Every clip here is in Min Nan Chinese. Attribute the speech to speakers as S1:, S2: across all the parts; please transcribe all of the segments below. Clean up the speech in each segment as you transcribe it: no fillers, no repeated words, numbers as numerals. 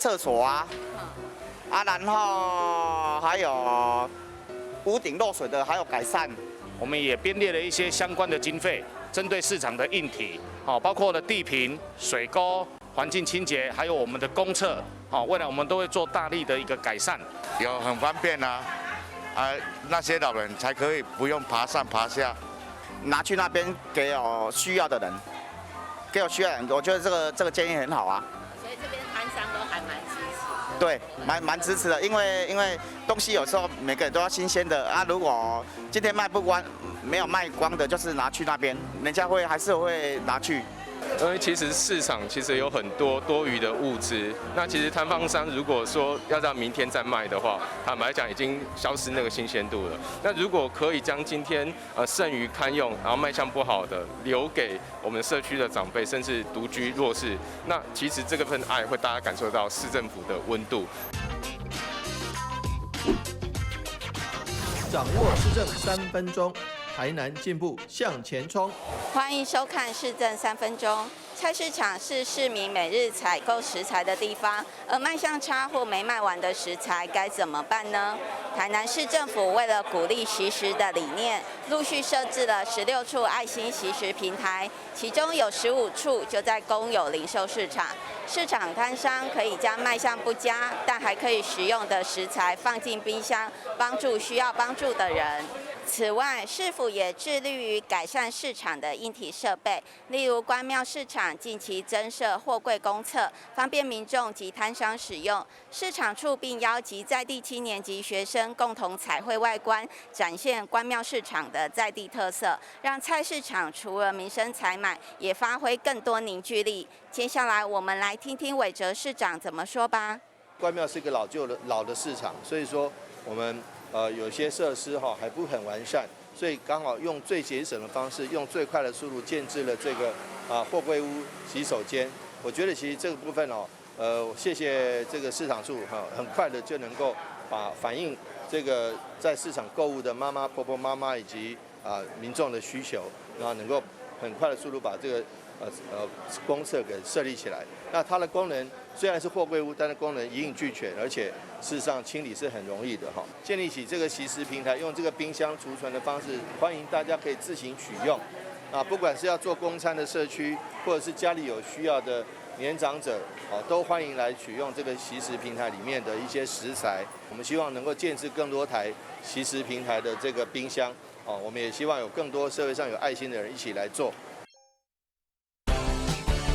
S1: 廁所啊，啊，然後還有屋頂漏水的，還有改善。
S2: 我們也編列了一些相關的經費，針對市場的硬體，好，包括了地坪、水溝、環境清潔，還有我們的公廁，好，未來我們都會做大力的一個改善。
S3: 有很方便啊，啊，那些老人才可以不用爬上爬下，
S1: 拿去那邊給有需要的人，給有需要的人，我覺得這個建議很好啊。
S4: 所以這邊攤商都還蠻支持。
S1: 對，蠻支持的，因為東西有時候每個人都要新鮮的啊。如果今天賣不光，沒有賣光的，就是拿去那邊，人家會還是會拿去。
S5: 因為其實市場其實有很多多餘的物資，那其實攤販商如果說要到明天再賣的話，坦白講已經消失那個新鮮度了。那如果可以將今天剩餘堪用，然後賣相不好的留給我們社區的長輩，甚至獨居弱勢，那其實這個份愛會大家感受到市政府的溫度。
S6: 掌握市政三分鐘，台南進步向前衝。
S4: 歡迎收看市政三分鐘。菜市場是市民每日採購食材的地方，而賣相差或沒賣完的食材該怎麼辦呢？台南市政府為了鼓勵惜食的理念，陸續設置了16處愛心惜食平台，其中有15處就在公有零售市場。市場攤商可以將賣相不佳但還可以食用的食材放進冰箱，幫助需要幫助的人。此外，市府也致力於改善市場的硬體設備，例如關廟市場近期增設貨櫃公廁，方便民眾及攤商使用。市場處並邀集在地青年及學生共同彩繪外觀，展現關廟市場的在地特色，讓菜市場除了民生採買，也發揮更多凝聚力。接下來，我們來聽聽韋哲市長怎麼說吧。
S6: 關廟是一個老舊的老的市場，所以說我們有些設施哈還不很完善，所以剛好用最節省的方式，用最快的速度建置了這個啊貨櫃屋洗手間。我覺得其實這個部分哦，謝謝這個市場處哈，很快的就能夠把反映這個在市場購物的媽媽、婆婆媽媽以及啊民眾的需求，然後能夠很快的速度把這個公廁給設立起來。那它的功能雖然是貨櫃屋，但是功能一應俱全，而且事實上清理是很容易的哈。建立起這個惜食平台，用這個冰箱儲存的方式，歡迎大家可以自行取用。啊，不管是要做公餐的社區，或者是家裡有需要的年長者，啊，都歡迎來取用這個惜食平台裡面的一些食材。我們希望能夠建置更多台惜食平台的這個冰箱，哦，我們也希望有更多社會上有愛心的人一起來做。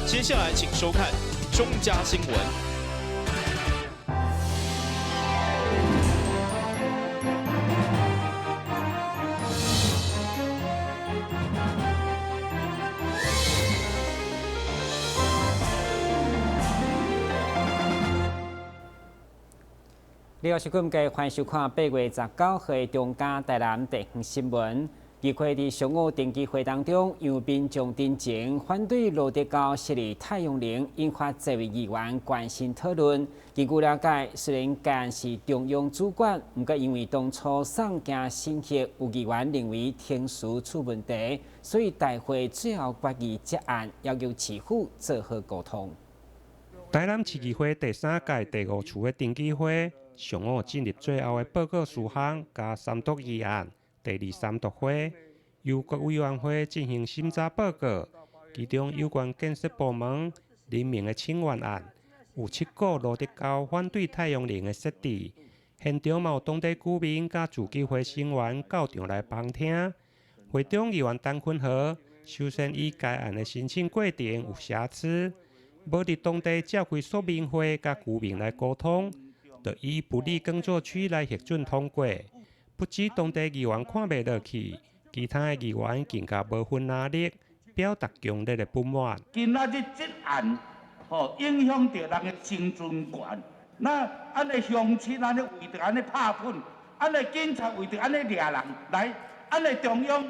S7: 接下來請收看中嘉新聞。
S8: 你好，是今歡迎收看8月19號的中嘉台南地方新聞。議會佇上午定期會當中，由民眾陳情反對蘆竹溝設立太陽能，引發這位議員關心討論。根據了解，雖然該案是中央主管，毋過因為當初送件審核，有議員認為程序出問題，所以大會最後決議這案，要求市府做好溝通。
S9: 台南市議會第三屆第五次的定期會，上午進入最後的報告事項佮三讀議案。第二三讀會由各委員會進行審查報告，其中有關建設部門任命的請願案，有七股蘆竹溝反對太陽能的設置，現場嘛有當地居民佮自救會成員到場來旁聽。會中議員陳坤和首先以該案的申請過程有瑕疵，無佇當地召開說明會佮居民來溝通，就以不利耕作區來核准通過。不止當地議員看袂落去，其他的議員更加無分藍綠，表達強烈的不滿。
S10: 今仔日這案，吼影響著人的生存權。那按呢鄉親按呢為著按呢拍噴，按呢警察為著按呢掠人來，按呢中央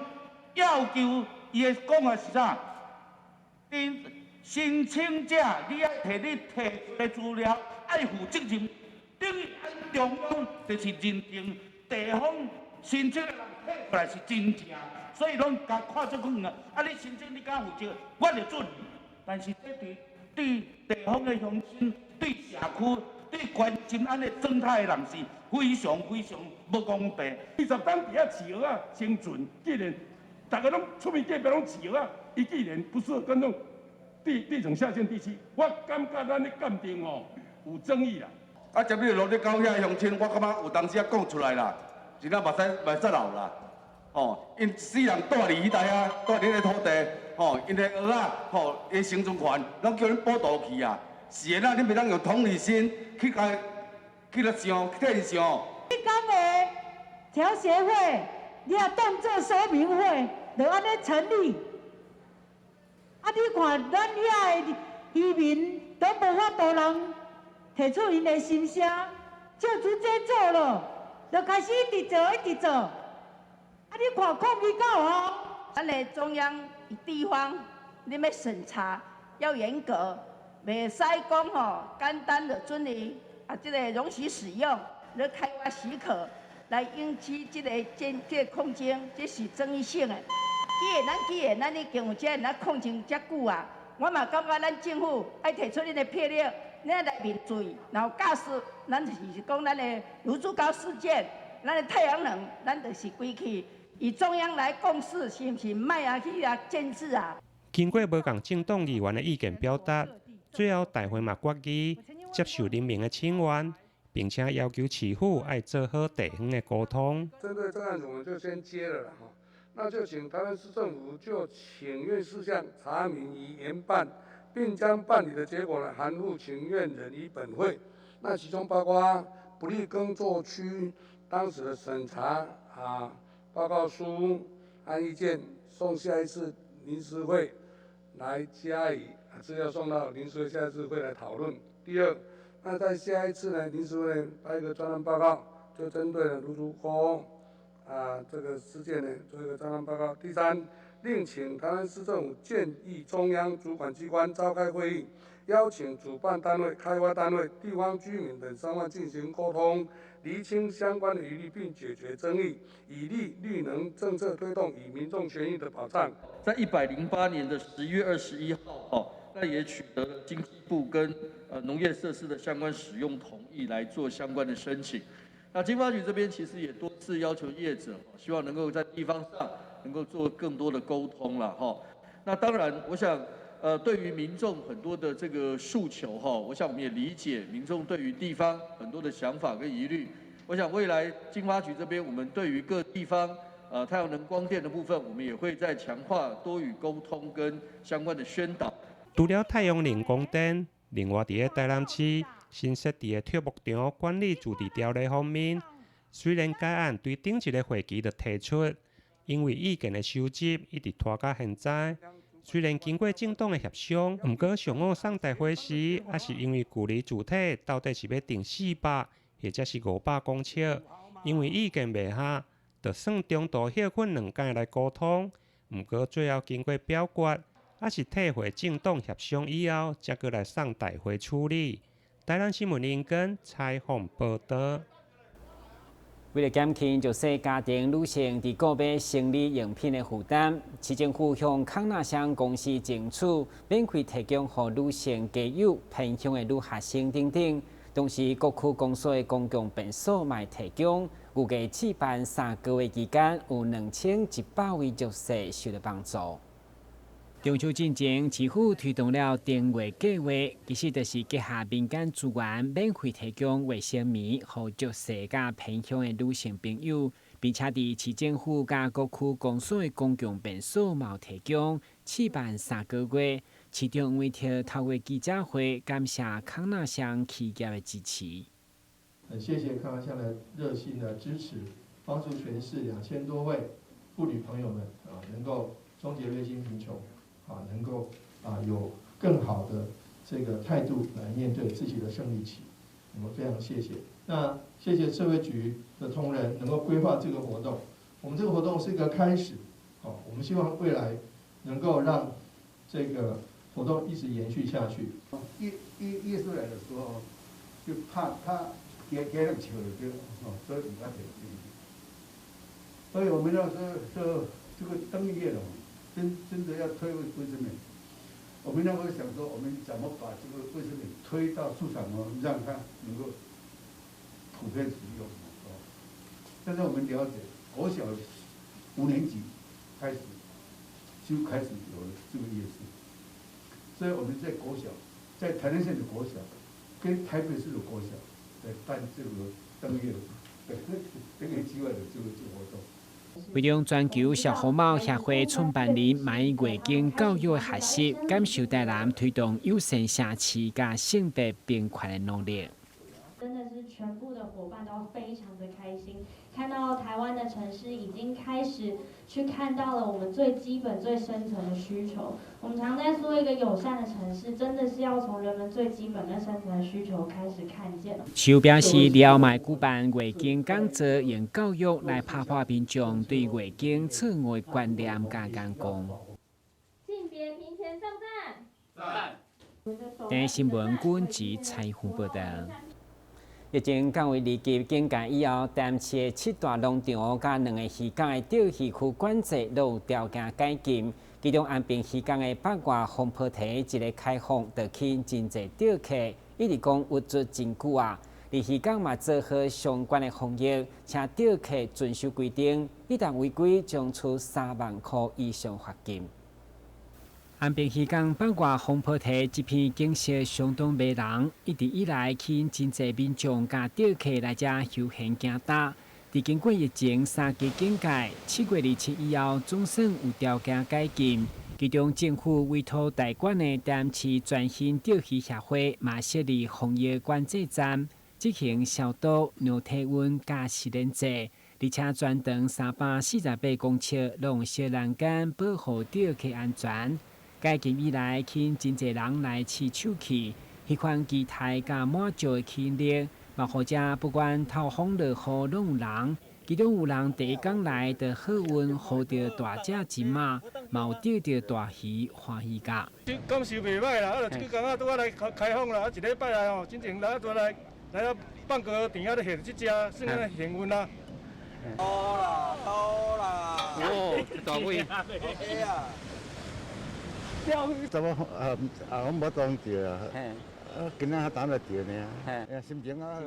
S10: 要求伊的講的是啥？恁申請者，你愛提你提出的資料，愛負責任，等於按中央就是認定。地方申請的人提出來是真正，所以攏共看做講啊！啊，你申請你敢負責，我就准。但是這佇對地方的鄉親、對社區、對關心咱的生態的人是非常非常無公平。
S11: 20冬佇遐飼蚵仔生存，既然逐个攏出面隔壁攏飼蚵仔，伊既然不適合耕種地層下陷地區，我感覺咱的鑑定吼有爭議啦。
S12: 啊，針對蘆竹溝遐鄉親，我感覺有當時仔講出來啦，真正袂使留啦。吼，𪜶死人蹛佇彼搭遐，蹛佇彼个土地，吼，𪜶的蚵仔，吼，伊生存權，攏叫恁剝奪去啊！是的啦，恁袂當用同理心去共去來想，替𪜶想。
S13: 你講的調協會，你也當做說明會，就按呢成立。啊，你看咱遐的漁民都無法度人提出𪜶的心聲，照做這做了，就開始一直做，一直做。啊，你看抗議到哦。
S14: 咱的中央地方，你欲審查要嚴格，袂使講吼簡單的准予啊，這个容許使用，來開發許可，來引起這个建這个抗爭，這是爭議性的。既然咱已經有這樣抗爭遮久啊，我嘛感覺咱政府愛提出恁的魄力，你來面對，然後假使咱就是講咱的蘆竹溝事件，咱的太陽能，咱就是規氣以中央來共識，是毋是莫啊去啊建置啊？
S9: 經過無仝政黨議員的意見表達，最後大會嘛決議接受人民的請願，並且要求市府愛做好地方的溝通。
S15: 針對這個案子，我們就先接了啦，哈，那就請台南市政府就請願事項查明與研辦，並將辦理的結果呢函附請願人於本會。那其中包括不利耕作區當時的審查啊報告書按意見送下一次臨時會來加以資料送到臨時會下一次會來討論。第二，那在下一次呢臨時會發一個專案報告，就針對了蘆竹溝啊這個事件呢做一個專案報告。第三，另請台南市政府建議中央主管機關召開會議，邀請主辦單位、開發單位、地方居民等雙方進行溝通，釐清相關的疑慮並解決爭議，以利綠能政策推動與民眾權益的保障。
S16: 在108年的11月21號，哦，那也取得了經濟部跟農業設施的相關使用同意來做相關的申請。那經發局這邊其實也多次要求業者，希望能夠在地方上能夠做更多的溝通了，哈。那當然，我想，對於民眾很多的這個訴求，哈，我想我們也理解民眾對於地方很多的想法跟疑慮。我想未來經發局這邊，我們對於各地方，太陽能光電的部分，我們也會再強化多與溝通跟相關的宣導。
S9: 除了太陽能光電，另外佇咧台南市新設置的畜牧場管理自治條例方面，雖然該案對頂一个會期就提出，因為意見的收集一直拖到現在。雖然經過政黨的協商，毋過上午送大會時，猶是因為距離主體到底是欲定400或者是500公尺，因為意見袂合，就算中途歇睏兩工來溝通。毋過最後經過表決，猶是退回政黨協商以後，才閣來送大會處理。台南新聞林根採訪報導。
S8: 為了減輕弱勢家庭女性佇購買生理用品的負擔，市政府向康那香公司爭取免費提供予女性家友、偏鄉的女學生等等。同時，各區公所的公共便所嘛提供，預計試辦3個月期間，有2100位弱勢受到幫助。中秋進前，市府推動了燈月計畫，其實就是結合民間資源，免費提供衛生棉予弱勢佮偏鄉的女性朋友，並且佇市政府佮各區公所的公共便所嘛有提供，試辦3個月。市長委託透過記者會感謝康那香企業的支持。
S6: 很謝謝康那香的熱心的支持，幫助全市2000多位婦女朋友們啊，能夠終結月經貧窮。啊，能夠啊有更好的這個態度來面對自己的生理期，我們非常謝謝。那謝謝社會局的同仁能夠規劃這個活動，我們這個活動是一個開始，好，我們希望未來能夠讓這個活動一直延續下去。
S17: 一出來的時候，就怕他給人笑就哦，所以毋敢提。所以我們要說說這個燈業哦，真的要推衛生棉，我我們那會想說，我們怎麼把這個衛生棉推到市場哦，讓它能夠普遍使用哦。但是我們了解，國小5年級開始就開始有了這個夜市，所以我們在國小，在台南縣的國小跟台北市的國小來辦這個登月登月計劃的這個活動。
S8: 會中全球小紅帽協會創辦人馬月經教育的學習，感受台南推動友善城市佮性別平權的努力。
S18: 真的是全部的夥伴都非常的開心，看到台灣的城市已經開始去看到了我們最基本、最深層的需求。我們常在說一個友善的城市，真的是要從人們最基本跟深層的需求開始看見。
S8: 就表示了嘛舉辦月經講座，用教育來拍破民眾對月經錯誤的觀念佮眼光。
S18: 性別平權讚不讚？
S8: 讚。第一新聞軍事採訪報道。疫情降為二級警戒以後，台南市的7大農場佮2個漁港的釣魚區管制攏有條件解禁。其中安平漁港的北外風波堤一个開放，就吸引真濟釣客，一直講鬱卒真久啊。而漁港嘛做好相關的防疫，請釣客遵守規定，一旦違規，將處3萬塊以上罰金。安平漁港北外風波堤這片景色相當迷人，一直以來吸引真濟民眾佮釣客來遮休閒行搭。佇經過疫情3級警戒，7月27以後，總算有條件解禁。其中政府委託代管的台南市全新釣魚協會嘛設立防疫管制站，執行消毒、量體溫佮實聯制，而且全長348公尺，攏有小欄杆保護釣客安全。解禁以來，吸引真濟人來試手氣，彼款期待佮滿足的吸引力，嘛予遮不管透風落雨攏有人。其中有人第一工來就好運，予著大隻金馬，嘛有釣著大魚，歡喜甲。
S11: 感受袂歹啦，啊，就這幾工啊，拄仔來開放啦，啊，一禮拜來吼，真正來拄來來啊，放過甜仔咧現這隻，算咱幸運啦。
S19: 多啦，多啦。
S20: 哦，大尾。
S17: 怎麼啊啊！我無當釣啊，啊，今仔較膽來釣呢。心情啊。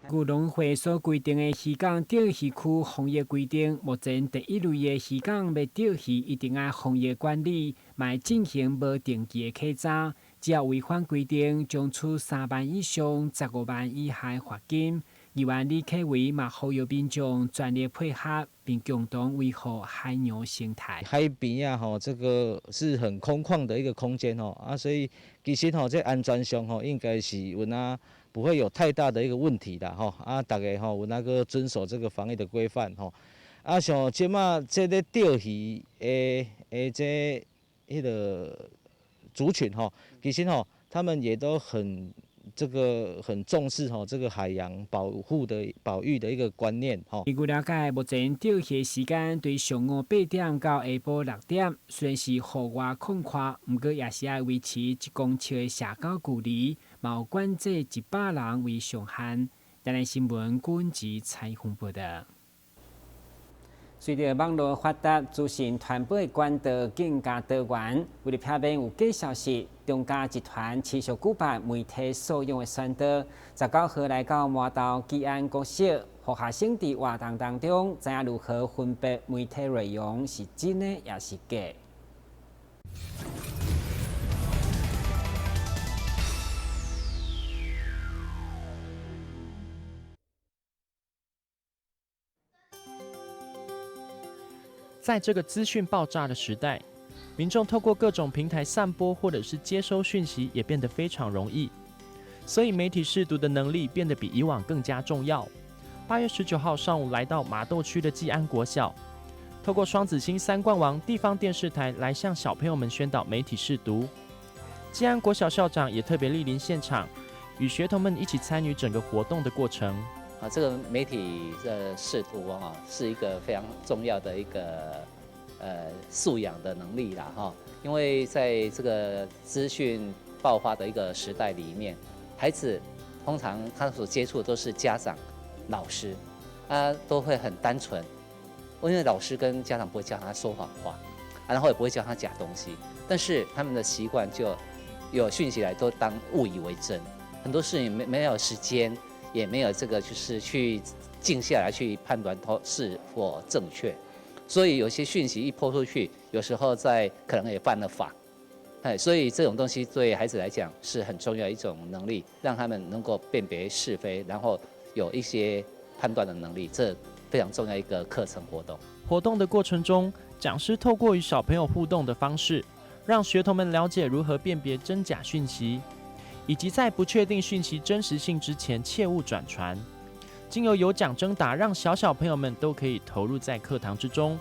S8: 據農會所規定的漁港釣魚區防疫規定，目前第一類的漁港欲釣魚一定愛防疫管理，嘛會進行無定期的檢查。只要違反規定，將處3萬以上15萬以下罰金。議員李啟維嘛呼籲民眾全力配合，並共同維護海洋生態。
S21: 海邊啊，吼，這個是很空曠的一個空間吼，啊，所以其實吼，這安全上吼，應該是有那不會有太大的一個問題啦，吼，啊，大家吼有那個遵守這個防疫的規範吼，啊，像這馬這個釣魚的這彼個族群吼，其實吼，他們也都很。這個很重視吼，這個海洋保護的保育的一個觀念吼。
S8: 據了解，目前釣魚時間對上午8點到下晡6點，雖然是戶外空曠，毋過也是愛維持1公尺的社交距離，嘛有管制100人為上限。台南新聞軍事採訪報道。隨著網路發達，資訊傳播的管道更加多元。為了避免有假消息，中嘉集團持續舉辦媒體素養的宣導。19號來到麻豆基安國小，予學生佇活動當中，知影如何分辨媒體內容是真的抑是假。
S7: 在這個資訊爆炸的時代，民眾透過各種平台散播或者是接收訊息也變得非常容易，所以媒體識讀的能力變得比以往更加重要。8月19號上午來到馬豆區的濟安國小，透過雙子星三冠王地方電視台來向小朋友們宣導媒體識讀。濟安國小校長也特別蒞臨現場，與學童們一起參與整個活動的過程。
S22: 啊，這個媒體的識讀啊，是一個非常重要的一個素養的能力啦，哈。因為在這個資訊爆發的一個時代裡面，孩子通常他所接觸的都是家長、老師，他都會很單純，因為老師跟家長不會教他說謊話，然後也不會教他假東西，但是他們的習慣就有讯息来都当误以为真，很多事情没有时间，也没有这个就是去静下来去判断它是否正确，所以有些讯息一 po 出去，有时候在可能也犯了法，哎，所以这种东西对孩子来讲是很重要一种能力，让他们能够辨别是非，然后有一些判断的能力，这非常重要一个课程活动。
S7: 活动的过程中，讲师透过与小朋友互动的方式，让学童们了解如何辨别真假讯息，以及在不确定讯息真实性之前切勿转传。经由有奖征答，让小小朋友们都可以投入在课堂之中，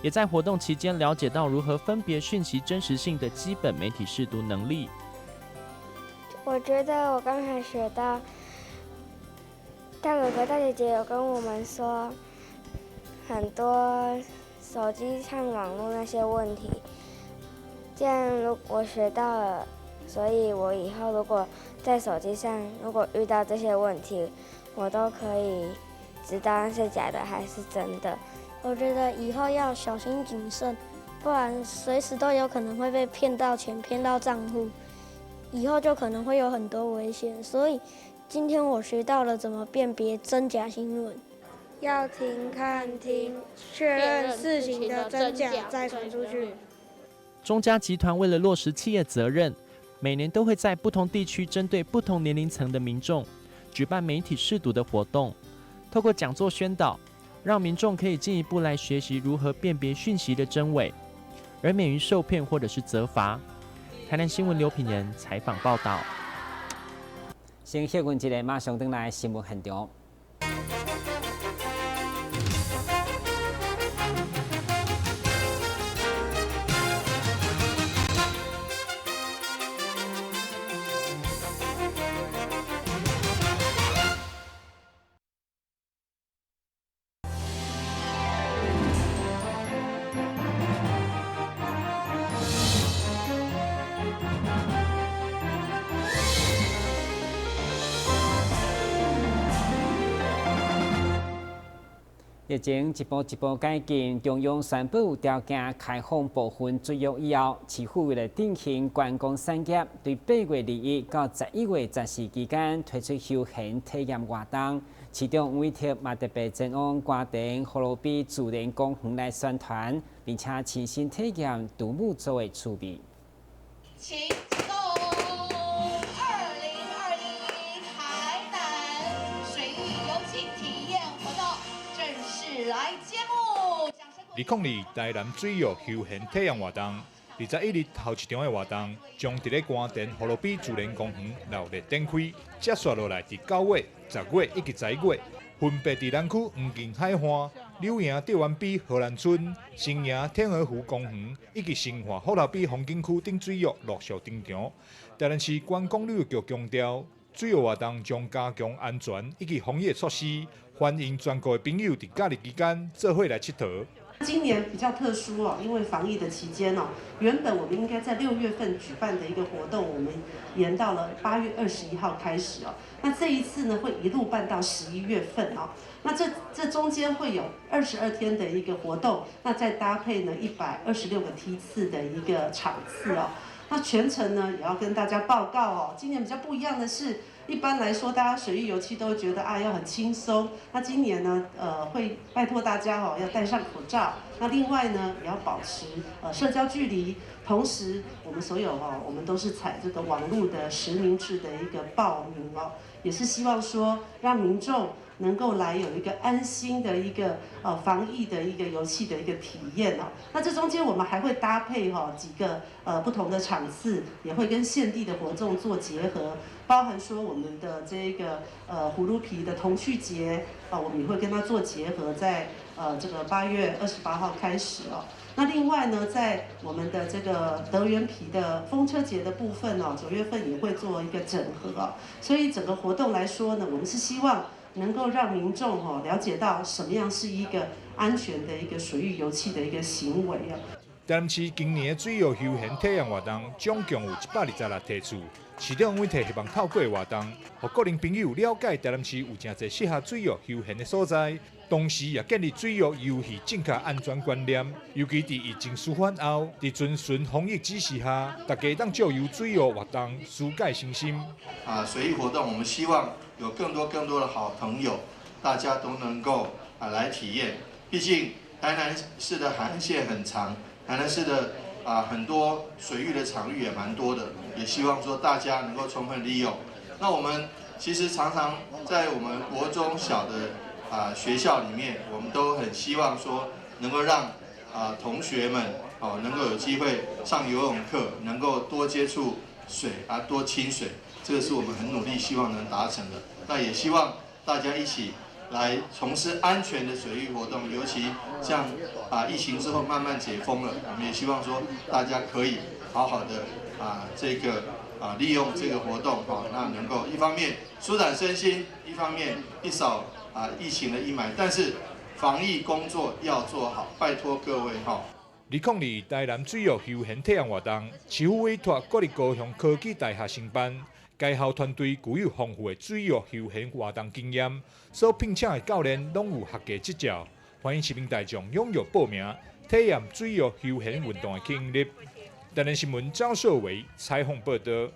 S7: 也在活动期间了解到如何分别讯息真实性的基本媒体识读能力。
S2: 我觉得我刚才学到，大哥哥大姐姐有跟我们说很多手机上网络那些问题，这样如我学到了，所以我以后如果在手机上如果遇到这些问题，我都可以知道是假的还是真的。
S20: 我觉得以后要小心谨慎，不然随时都有可能会被骗到钱、骗到账户，以后就可能会有很多危险。所以今天我学到了怎么辨别真假新闻。
S2: 要停、看、听，确认事情的真假再传出去。
S7: 中嘉集团为了落实企业责任，每年都会在不同地区针对不同年龄层的民众举办媒体识读的活动，透过讲座宣导，让民众可以进一步来学习如何辨别讯息的真伪，而免于受骗或者是责罚。台南新闻刘品言采访报道。
S8: 先歇困一下，马上转来新闻现场。疫情一步一步解禁，中央宣布有条件开放部分水域以后，市府为了振兴观光产业，对8月21到11月14期间推出休闲体验活动。市长委托嘛特别前往嘉田葫芦埤自然公园来宣传，并且亲身体验独木舟的趣味。
S23: 请动2021台南水域游憩体验活动正式来揭幕。
S24: 2002台南水域休闲体验活动，21日头一场的活动，将伫咧嘉田葫芦埤自然公园热烈展开。接续落来，伫9月、10月以及11月，分别伫南区黄金海岸、柳营钓湾埤荷兰村、新营天鹅湖公园以及新化虎头埤风景区等水域陆续登场。台南市观光旅游局强调，水域活动将加强安全以及防疫措施，欢迎全国的朋友伫假日期间做伙来𨑨迌。
S25: 今年比较特殊哦，因为防疫的期间哦，原本我们应该在6月份举办的一个活动，我们延到了8月21号开始哦。那这一次呢，会一路办到11月份哦。那这中间会有22天的一个活动，那再搭配呢126个梯次的一个场次哦。那全程呢也要跟大家报告哦。今年比较不一样的是，一般来说，大家水域游憩都会觉得啊要很轻松。那今年呢，会拜托大家哦要戴上口罩。那另外呢，也要保持社交距离。同时，我们所有哦，我们都是采这个网络的实名制的一个报名哦，也是希望说让民众能够来有一个安心的一个防疫的一个游憩的一个体验哦。那这中间我们还会搭配几个不同的场次，也会跟现地的活动做结合，包含说我们的这个葫芦皮的童趣节啊，我们也会跟它做结合，在这个8月28号开始哦。那另外呢，在我们的这个德元皮的风车节的部分哦，9月份也会做一个整合哦。所以整个活动来说呢，我们是希望能够让民众了解到什么样是一个安全的一个水域游憩的一个行为哦。
S24: 台南市今年的水域休閒體驗活動總共有126梯次，市長委託希望透過活動，予個人朋友了解台南市有誠濟適合水域休閒的所在，同時也建立水域遊戲正確安全觀念。尤其佇疫情舒緩後，佇遵循防疫指示下，大家當藉由水域活動紓解身心。
S6: 啊，水域活動，我們希望有更多更多的好朋友，大家都能夠啊來體驗。畢竟台南市的海岸線很長。台南市的啊很多水域的場域也蠻多的，也希望說大家能夠充分利用。那我們其實常常在我們國中小的啊學校裡面，我們都很希望說能夠讓啊同學們哦能夠有機會上游泳課，能夠多接觸水啊多親水，這個是我們很努力希望能達成的。那也希望大家一起來從事安全的水域活動，尤其像啊疫情之後慢慢解封了，我們也希望說大家可以好好的啊這個啊利用這個活動啊，那能夠一方面舒展身心，一方面一掃啊疫情的陰霾，但是防疫工作要做好，拜託各位哈。
S24: 2002台南水域休閒體驗活動，市府委託國立高雄科技大學承辦。該校團隊具有豐富的水域休閒活動經驗，所聘請的教練攏有學技執照，歡迎市民大眾踴躍報名，體驗水域休閒運動的吸引力。台南新聞張秀維採訪報道。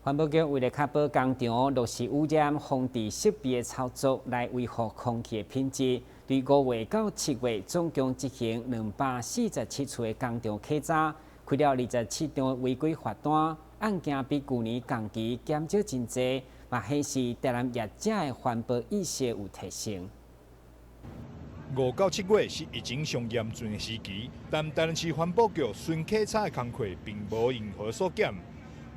S8: 環保局為了確保工廠落實污染防治設備的操作，來維護空氣的品質，對5月到7月總共執行247處的工廠稽查，開了27張違規罰單。案件比舊年同期減少真濟，嘛顯示台南業者的環保意識有提升。
S24: 5到7月是疫情上嚴峻的時期，但台南市環保局巡稽查的工課並無任何縮減，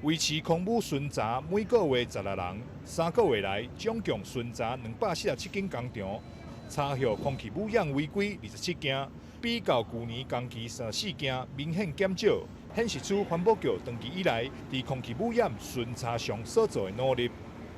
S24: 維持空污巡查每個月16人，3個月來總共巡查247間工廠，查獲空氣污染違規27件，比較舊年同期34件明顯減少。顯示出環保局長期以來佇空氣污染巡查上所做的努力。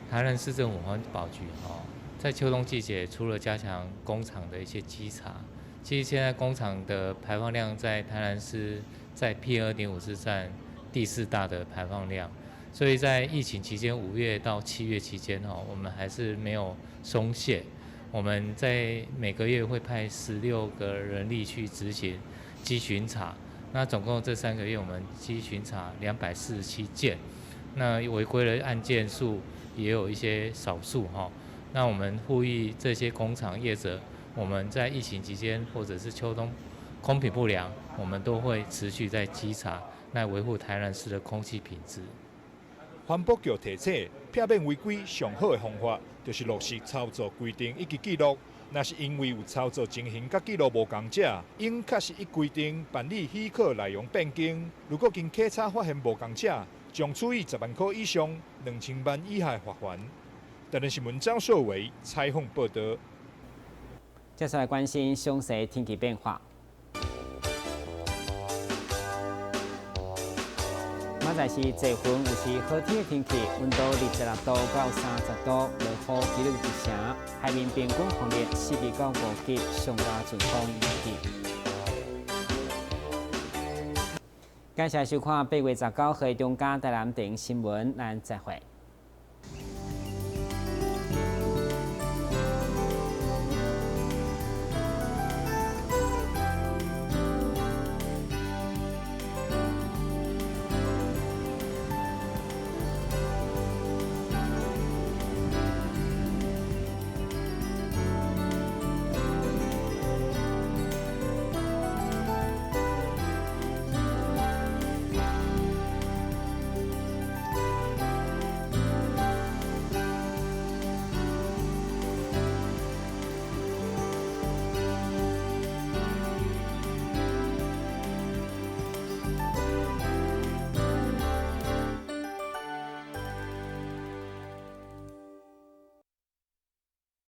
S1: 台南市政府環保局哈，在秋冬季節，除了加強工廠的一些稽查，其實現在工廠的排放量在台南市在 PM2.5是佔第4大的排放量，所以在疫情期間5月到7月期間哈，我們還是沒有鬆懈，我們在每個月會派16個人力去執行機巡查。那總共這3個月，我們機巡查247件，那違規的案件數也有一些少數哈。那我們呼籲這些工廠業者，我們在疫情期間或者是秋冬空品不良，我們都會持續在稽查，來維護台南市的空氣品質。
S24: 環保局提醒，避免違規上好的方法，就是落實操作規定以及記錄。若是因為有操作情形佮記錄無仝者，應確實依規定辦理許可內容變更。如果經稽查發現無仝者，將處以10萬塊以上2000萬以下的罰鍰。台南新聞張秀維採訪報道。
S8: 接下來關心詳細天氣變化。明仔載是濟雲有時好天的天氣，溫度26度到30度，落雨幾率1成。海面平均風力4級到5級，上大陣風2級。感謝收看8月19號中嘉台南電視新聞，咱再會。